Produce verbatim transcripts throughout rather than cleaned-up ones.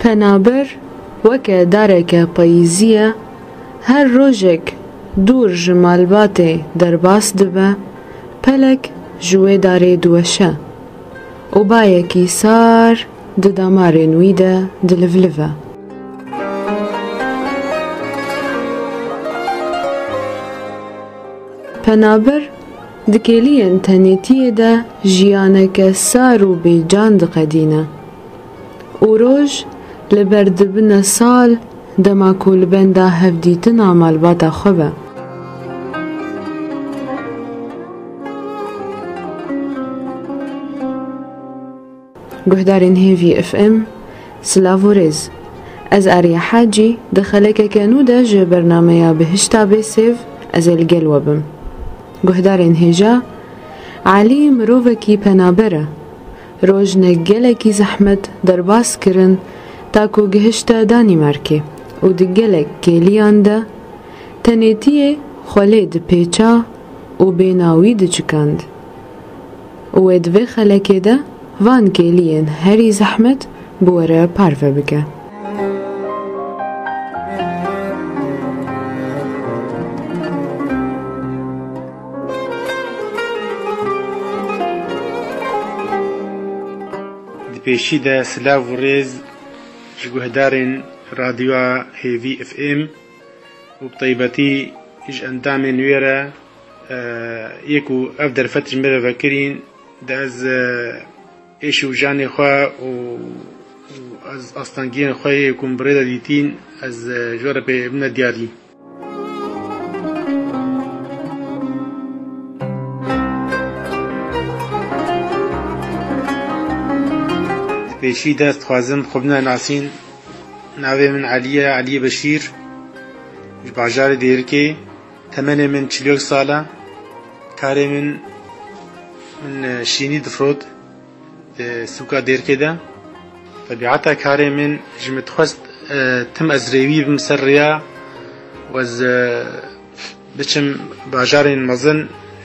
Penaber weke dareke payîzî ye, her rojek dûr ji malbatê derbas dibe, pelek ji wê darê diweşe û bayekî sar di damarên wî de dilivlive. Penaber di kêliyên tenêtiyê de jiyaneke sar û bêcan diqedîne û roj li ber dibine sal dema ku li benda hevdîtina malbata xwe be. Guhdarên Hêvî F M, silav û rêz. Ez Arya Hacî di xelekeke nû de ji bernameya Bihişta Bêsêv ez ê li gel we bim. Guhdarên hêja, Elî mirovekî penaber e. Rojne gelekî zehmet derbas kirin ta ku gihişte Danîmarkê û di gelek kêliyan de tenêtiyê xwe lê dipêça û bêhna wî dicikand. Û wê di vê xelekê de van kêliyên herî zehmet bi we re parve bike. Di pêşî de silav û rêz ji guhdarên Radyoya Hêvî F M û bi taybetî ji endamên wê re, e, yê ku ev derfet ji me re vekirîn, de ez, e, êş û janê xwe û, û ez astengiyên xwe yê ku min bi rê de dîtîn, ez, e, ji we re pê bine diyarî. Di pêşî de ez dixwazim xwe bine nasîn. Navê min Elî ye, Elî Beşîr. Ji bajarê Dêrikê. Temenê min çil û yek sal e. Karê min, min, e, şînî difrot di sûka Dêrikê de. Tebîeta karê min ji min dixwest, e, tim ez rêwî bim ser rêya û ez, e, biçim bajarên mezin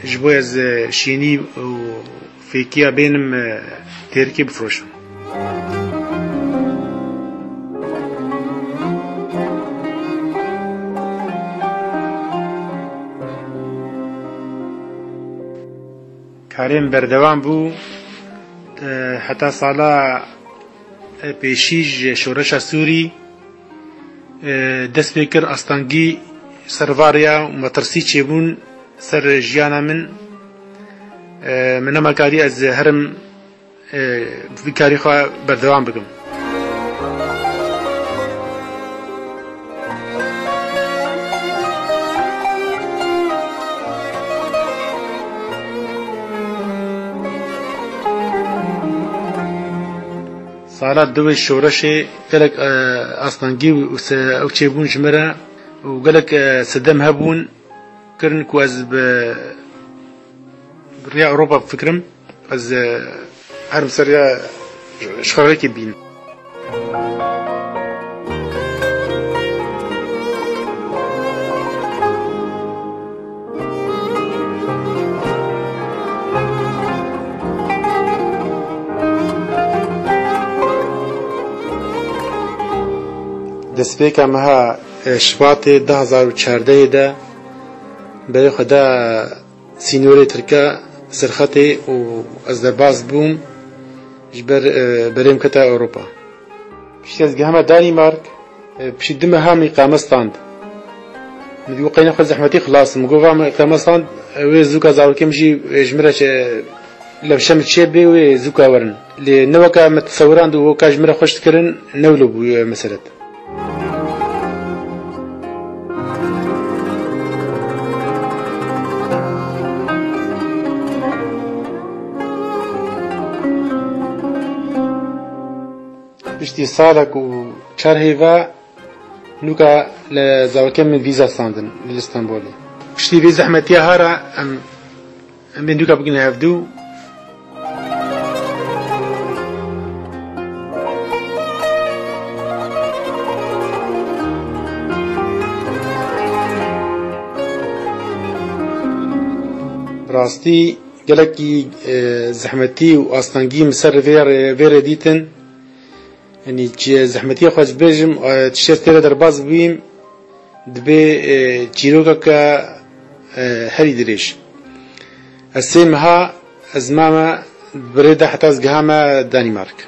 ji bo ez, e, şînî û fêkiya bênim, e, Dêrikê bifroşim. Karê min berdewam bû, e, heta sala, e, pêşî ji şoreşa Sûrî, e, dest pê kir astengî ser va rêya û metirsî çêbûn ser jiyana min. E, min nema karî ez herim, e, vî karî xwe berdewam bikim. Sala di wê şoreşê gelek, e, astengî û se-, ew çêbûn ji me re û gelek, e, sedem hebûn kirin ku ez bi, bi rêya Ewropa bifikirim. Ez, e, herim ser rêya ji xwe rêkê bînim. Destpêka meha, e, Şibatê du hazar û çardehê de berê xwe da sînorê Tirka serxetê û ez derbas bûm ji ber, e, berê min kete Ewropa. Piştî ez gihame Danîmark, e, piştî du meha min îqame stand. Min digot qey nexwe zehmetî xilas im. Min got va min îqame stand, e, wê zûka zarokê min jî, e, ji min re çe-, lewşe min çê bê wê zûka werin. Lê ne weke min tesewirand û weka ji min re xweş dikirin, ne wilo bû, e, meselet. Piştî salek û çar hêva nûka li zarokên min vîza standin li Stenbolê. Piştî vê zehmetiya hara em Em ê nûka bigihine hevdû. Rastî gelekî, e, zehmetî û astengî min ser vê rê, vê rê dîtin. Yanî çi zehmetiya xwe ez bêjim, e, tiştê tê de derbas bûyîm, dibê, e, çîrokeke, e, herî dirêj. Ez sê meha ez mame bi rê de heta ez gihame Danîmark.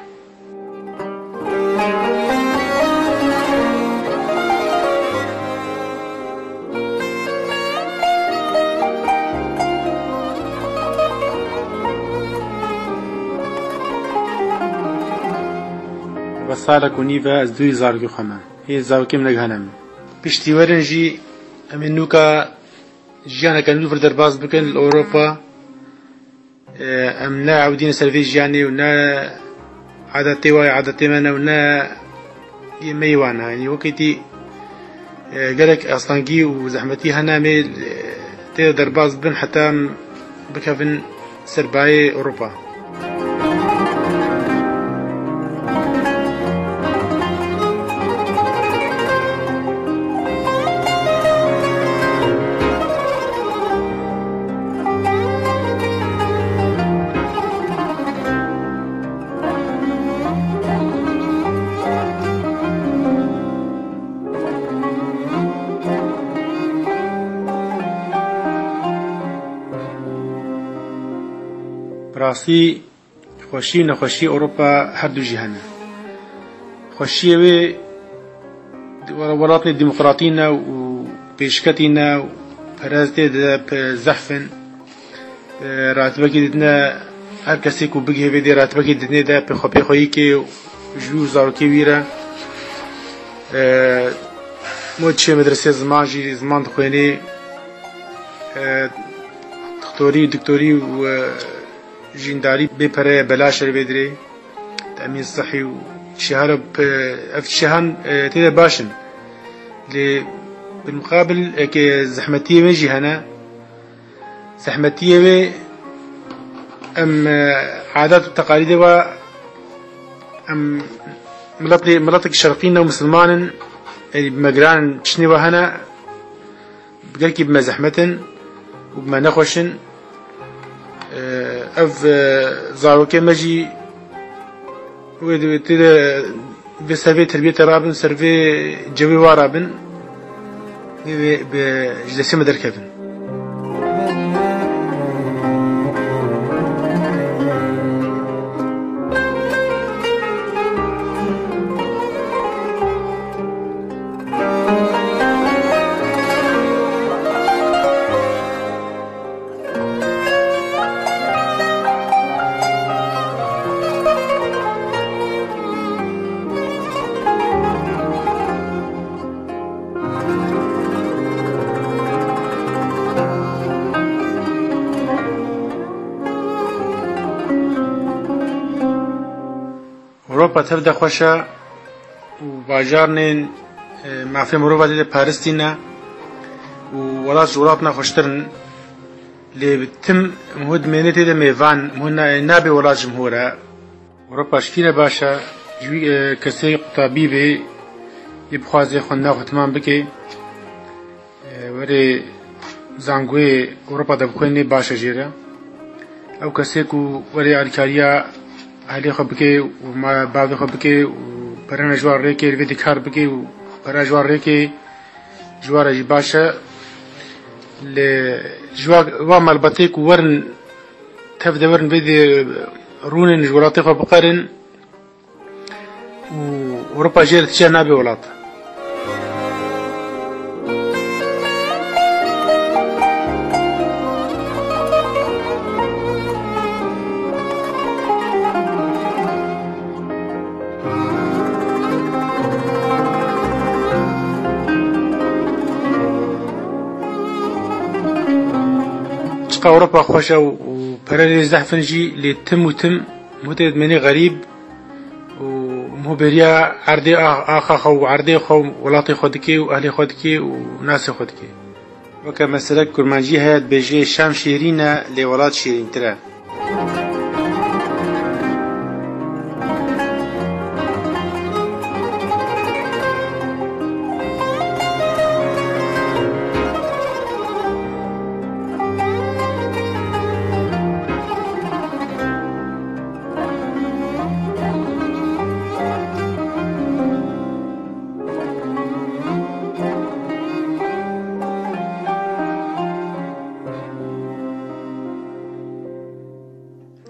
Ve salek û nîv e ez dûyî zarokî xwe me. Hê zarokê min negihane min. Piştî werin jî em ê nûka jiyaneke nû vir derbas bikin li Ewropa. Em ne ewdîne ser vê jiyanê û ne adetê wa ye, adetê me ne û ne yê me yê wan e. Yanî wekî tî, e, gelek astengî û zehmetî hene, em ê, e, tê de derbas bin heta em bikevin ser bayê Ewropa. Bi rastî xweşî û nexweşî Ewropa her du jî hene. Xweşiyê wê welatê demokratî ne û pêşketî ne û perestê de pe zehf in. E, ratibekî didine, her kesê ku bigihê vê dê ratibekî didinê de pê xwe pê xwe yî kê û ji wî û zarokê wî re, e, mo çê medresê ziman jî ziman dixwênê, e, dixtorî û diktorî û, e, jîndarî bê pere ye, belaş e li vê dirê. Temîn sihî û şehara pe-, ev şehan, e, tê de baş in. Lê bilmuqabil eke zehmetiyê wê jî hene, zehmetiyê wê em, e, adet û teqalîdê wa em miletê, miletek şerqî ne û misilman in, ê bi me giran in, çişnê wa hene, gelkî bi me zehmet in û bi me nexweş in. Ev, e, zarokê me jî wê di, tê de vê ser vê terbiyetê rabin, ser vê cewê wa rabin, wê, wê bi, ji destê me derkevin. Ewropa tev de xweş e û bajarnên, e, mafê mirova tê de paristî ne û welat ji welat ne xweştir in. Lê bi tim miho dimêne tê de mêvan, miho na-, nabe welat ji miho re. Ewropa ji kî re baş e? Ji wî, e, kesê qutabî bê, yê bixwaze xwendina xwe temam bike. E, werê zangoyê Ewropa de bixwînê baş e jê re. Ew kesê ku werê alîkariya ailê xwe bike û ma-, bavê xwe bike û perena ji wan rêkê, li vê de kar bike û pera ji wan rêkê, ji wan re jî baş e. Lê ji wa, wa malbatê ku werin tev de werin vê de rûnin ji welatê xwe biqerin, û Ewropa jê re tije nabe welat. Çiqa Ewropa xweş e û, û pererê zehf in jî, lê tim û tim mutê dimênê xerîb û miho bêriya erdê a-, axa xwe û erdê xwe û welatê xwe dike û ehlê xwe dike û nasê xwe dike. Weke meselek kurmancî heye dibêje, şam şêrîn e, lê welat şêrîntir e.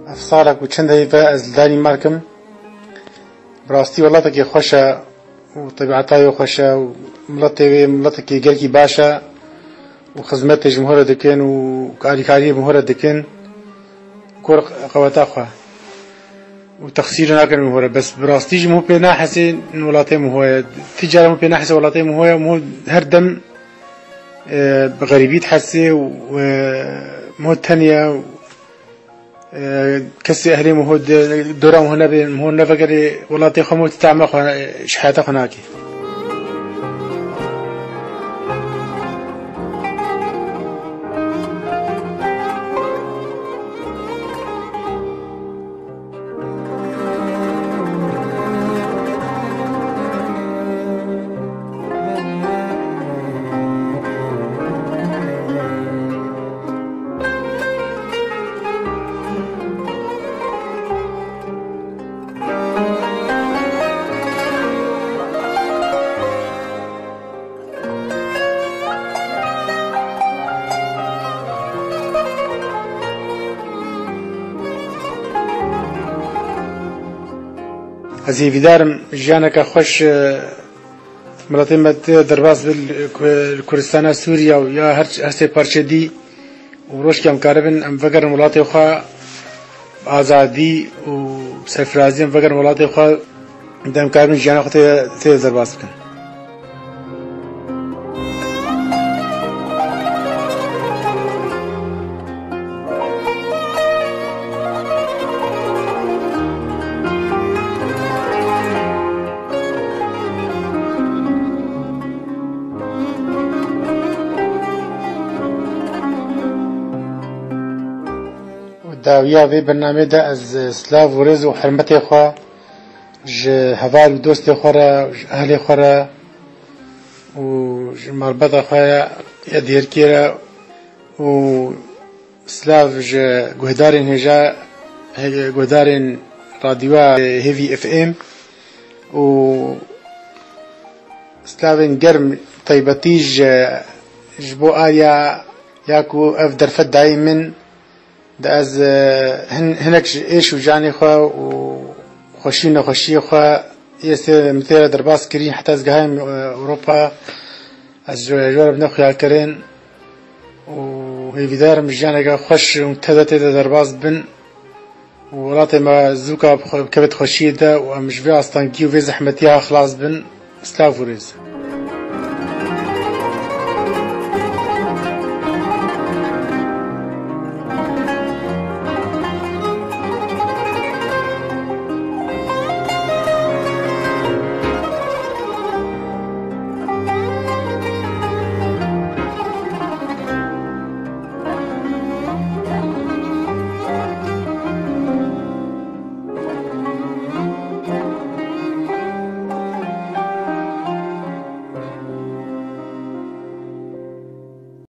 Ev sala ku çend heyv e ez li Danîmark im. Bi rastî welatekê xweş e û tebiata wê xweş e û miletê wê miletekê gelkî baş e û xizmetê ji min re dikin û alîkariyê min re dikin. Kor qeweta xwe û texsîrê nakin min re. Bes bi rastî jî min pê nahesê welatê min ye. Ti cara min pê nahesê welatê min ye. Min her dem, e, bi xerîbî dihesê û, e, min tenya û, e, kesê ehlê min hod dora min nebê, min nevegerê welatê xwe, min tama xwe, e, ji heyata xwe nakê. Ez hêvîdar im jiyaneke xweş, e, miletê me tê derbas bi li Ku-, li Kurdistana Sûriye û ya her, her sê parçe dî û rojkê em karibin em vegerin welatê xwe, azadî û serfirazî em vegerin welatê xwe, de em karibin jiyana xwe tê, tê derbas bikin. Û dawiya vê bernamê de ez silav û rêz û hurmetê xwe ji heval û dostê xwe re, ji ehlê xwe re û ji malbata xwe ya dêrkê re û silav ji guhdarên hêja, he-, guhdarên radyoya Hêvî F M û silavên germ taybetî ji, ji bo Arya ya ku ev derfet dayî min. De ez, e, hin-, hinek ji êş û canê xwe û xweşî û nexweşiyê xwe yê sê min tê re derbas kirî, heta ez gihayim, e, Ewropa, ez ji, ji we re bine xuyakirin û hêvîdar im jiyaneke xweş û teze tê de derbas bin û welatê me zûka bixwe-, bikeve di xweşiyê de û em ji vê astengî û vê zehmetiya xilas bin. Silav û rêz.